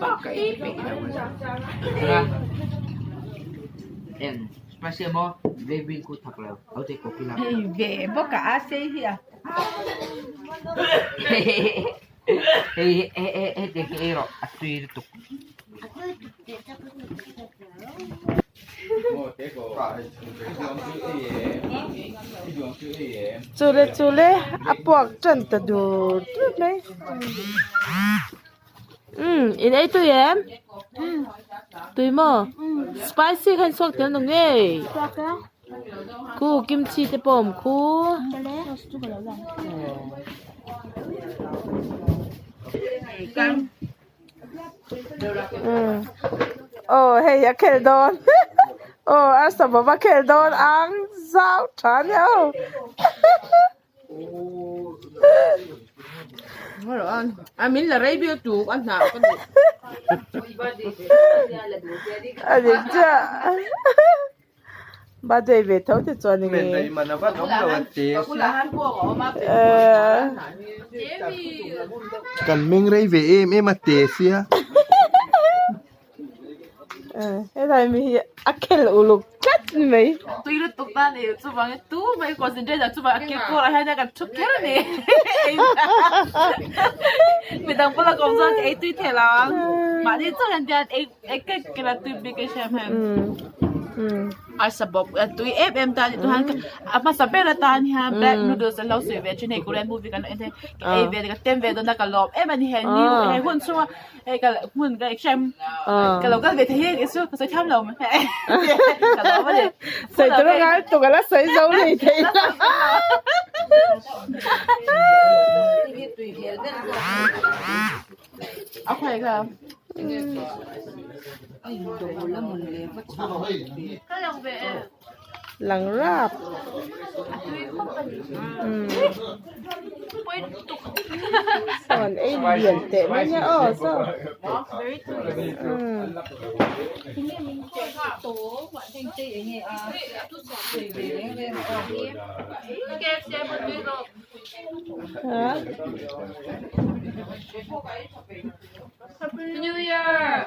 Bak ka ei peih lo a eng spicy maw black bean khu thak lo ho te coffee lak Hei ve bawk a a sei hi a. Hei hei hei hei te hi ei rawh a tui lutuk. Chule chule a puak tan ta dur dur mai umm in ei tui em tui maw spicy kha in suak tel nu ngei khu kimchi te pawh a awm khu. Aw hei a khel dawn aw a sabawp a khel dawn ang zau tha nia aw a dik chiah. Birthday ve tho te chuan enge Kan meng rei ve em em a te sia. Helai mi hi a khel uluk tlat mai. Tui lutuk ta ni chuvangin tu mai concentrate ah chuvang a kekawr ah hian kan thu kher a ni. Midang pawh la kawm chuan ka ei tui thei lo ang. Mahni chauh hian tian ei ei kek kek a tui bik a hriat hmel. Arsa bawk a tui em em ta a ni chuan a hmasa ber atan hian black noodles an lo sawi ve thin hei korean movie kan lo en thei ka ei ve ka tem ve dawn a ka lawm em a ni he ni he hun chhunga hei ka hmun ka exam ka lo kal ve thei hi ka chu ka sawi thiam lo mai ka lawm a ni. Sawi tur a ngai tuk a la sawi zo lei thei lo. A khawi kha. Lang rap. Sawn ei lian teh mai nia aw saw. Happy New Year!